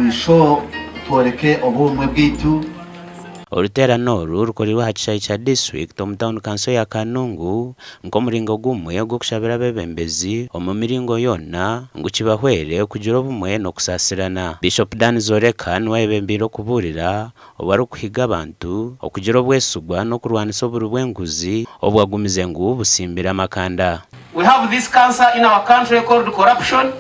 We show tworeke obumwe bwaitu. Oruteerane oru rukoreirwe aha kishaayi kya disiturikiti omu tauni kanso ya Kanungu nk'omuringo gumwe ogw'okushabira abeebembezi omu miringo yoona ngu kibahwere kugira obumwe n'okusaasirana. Bishop Dan Zoreka niwe ayebembeire okubuurira obwo arikuhiga abantu okugira obwesigwa n'okurwanisa oburi bw'enguzi obu agumize ngu butsimbire amakanda. We have this cancer in our country called corruption.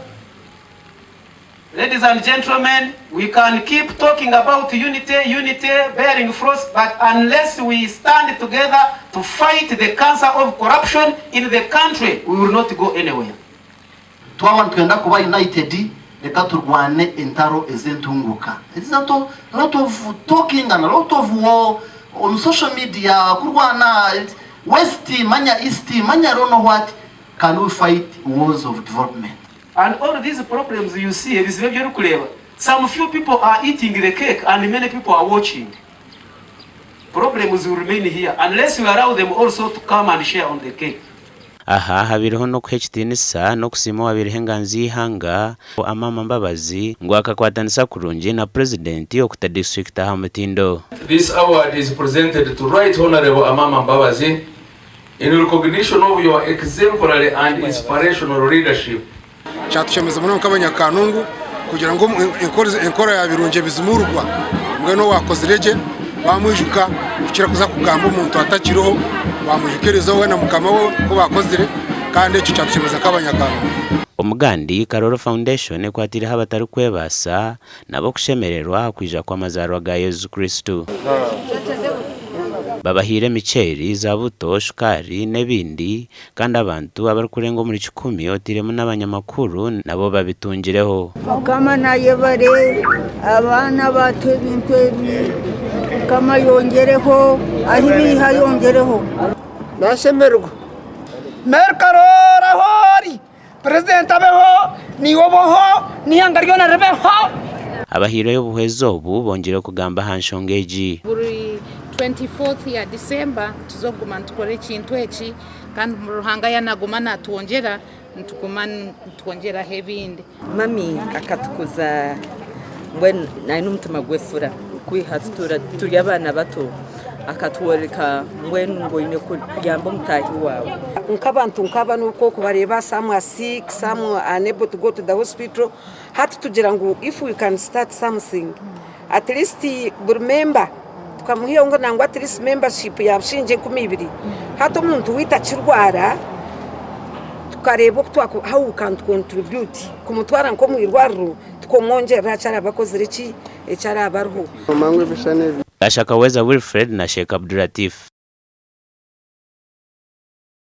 Ladies and gentlemen, we can keep talking about unity, unity, bearing fruits, but unless we stand together to fight the cancer of corruption in the country, we will not go anywhere. Twaba nitwenda kuba united reka turwane entaro ez'entunguuka. It's a lot of talking and a lot of war on social media kurwana west manya east manya I don't know what can we fight wars of development. And all these problems you see, ebizibu ebi orikureeba, some few people are eating the cake and many people are watching. Problems will remain here unless we allow them also to come and share on the cake. Aha habaireho n'okuha ekitiinisa n'okusiima owabaireho enganzi y'eihanga, Amama Mbabazi ngu akakwatanisa kurungi na Purezidenti okuta disiturikiti aha mutindo. This award is presented to Right Honourable Amama Mbabazi in recognition of your exemplary and inspirational leadership. Kyatushemeza munonga nk'abanyakanungu kugira ngu enkora ya Birungi ebizimurwa mbwenu owakozire gye bamwijuka kukira kuza kugamba omuntu atakiriho bamwijukiriza we na mukama we oku bakozire kandi ekyo kyatushemeza nk'abanyakanungu. Omugandi, Karoro Foundation ekwatiireho abatarikwebaasa nabo kushemererwa aha kwija kw'amazaarwa ga Yesu Kristo. Babahaire emiceeri, zabuto, shukaari n'ebindi kandi abantu abarikurenga omuri kikumi oteiremu n'abanyamakuru nabo babitungireho. Mukama nayebare abaana batuha ebintu ebi mukama ayongyereho ahi biiha ayongyereho. Nashemererwa. Mary Karooro ahu ori Purezidenti abeho, naiwe obeho, n'eihanga ryona ribeho. Abahairweyo obuhwezi obu bongyeire kugamba aha nshonga egi. Buri 24th ya December nituza kuguma nitukora ekintu eki kandi Ruhanga yanaguma natwongyera nituguma nitwongyeraho ebindi. Mummy akatukuza mbwenu aine omutima gw'efura kwiha turi abaana bato akatworeka mbwenu ngu oine kuyamba omutaahi waawe. Nk'abantu nk'aba n'oku orikubareeba some are sick, some are unable to go to the hospital hati tugira ngu if we can start something at least buri member tukamuha ngu nangwa at least membership ya shilingi 2000 hati omuntu waitu akirwara tukareeba oku twaku how we can contribute kumutwara nk'omu irwariro tukamwongyerera aha ki araabe akozire ki eki araabe ariho. Gashakaweza Wilfred na Sheikh Abdulatif.